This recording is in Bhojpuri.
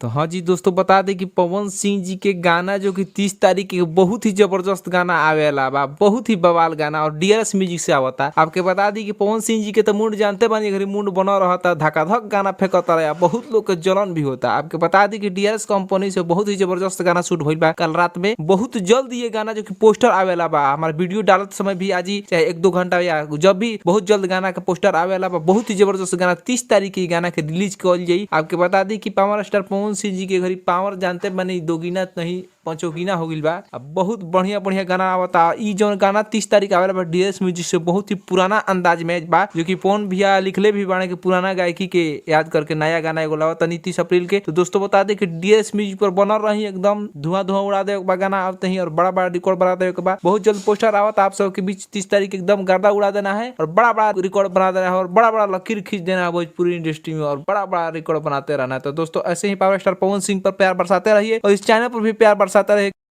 तो हाँ जी दोस्तों, बता दें कि पवन सिंह जी के गाना जो कि 30 तारीख के बहुत ही जबरदस्त गाना आवेला बा, बहुत ही बवाल गाना और डीआरएस म्यूजिक से आवता। आपके बता दी कि पवन सिंह जी के तो मुंड जानते बानी, घरी मुंड बना रहता, धकाधक गाना फेंकता रहे, बहुत लोग के जलन भी होता। आपके बता दी कि डीआरएस कंपनी से बहुत ही जबरदस्त गाना शूट भइल बा कल रात में। बहुत जल्द ये गाना जो कि पोस्टर आवेला बा, हमारे वीडियो डालत समय भी आज ही चाहे 1-2 घंटा या जब भी बहुत जल्द गाना का पोस्टर आवेला बा। बहुत ही जबरदस्त गाना 30 तारीख के गाना के रिलीज कल जाई। आपके बता दी कि पावर स्टार पवन सिंह जी के घरी पावर जानते बनी दोगुना नहीं पंचोगिना हो गइल बा। अब बहुत बढ़िया बढ़िया गाना आवता। ई जौन गाना 30 तारीख आवेला बा डीआरएस म्यूजिक से बहुत ही पुराना अंदाज में बा, जो कि पवन भैया लिखले भी बाड़े के पुराना गायकी के याद करके नया गाना एगो लावता 30 अप्रैल के। तो दोस्तों बता दे कि डीआरएस म्यूजिक पर बनल रही, एकदम धुआं धुआं उड़ा दे बा गाना आते ही और बड़ा बड़ा रिकॉर्ड बना दे के बा। बहुत जल्द पोस्टर आवता आप सबके बीच 30 तारीख एकदम गर्दा उड़ा देना है और बड़ा बड़ा रिकॉर्ड बना देना है और बड़ा बड़ा लकीर खींच देना है भोजपुरी इंडस्ट्री में और बड़ा बड़ा रिकॉर्ड बनाते रहना है। तो दोस्तों ऐसे ही पावर स्टार पवन सिंह पर प्यार बरसाते रहिए और इस चैनल पर भी प्यार बरसाते रहिए।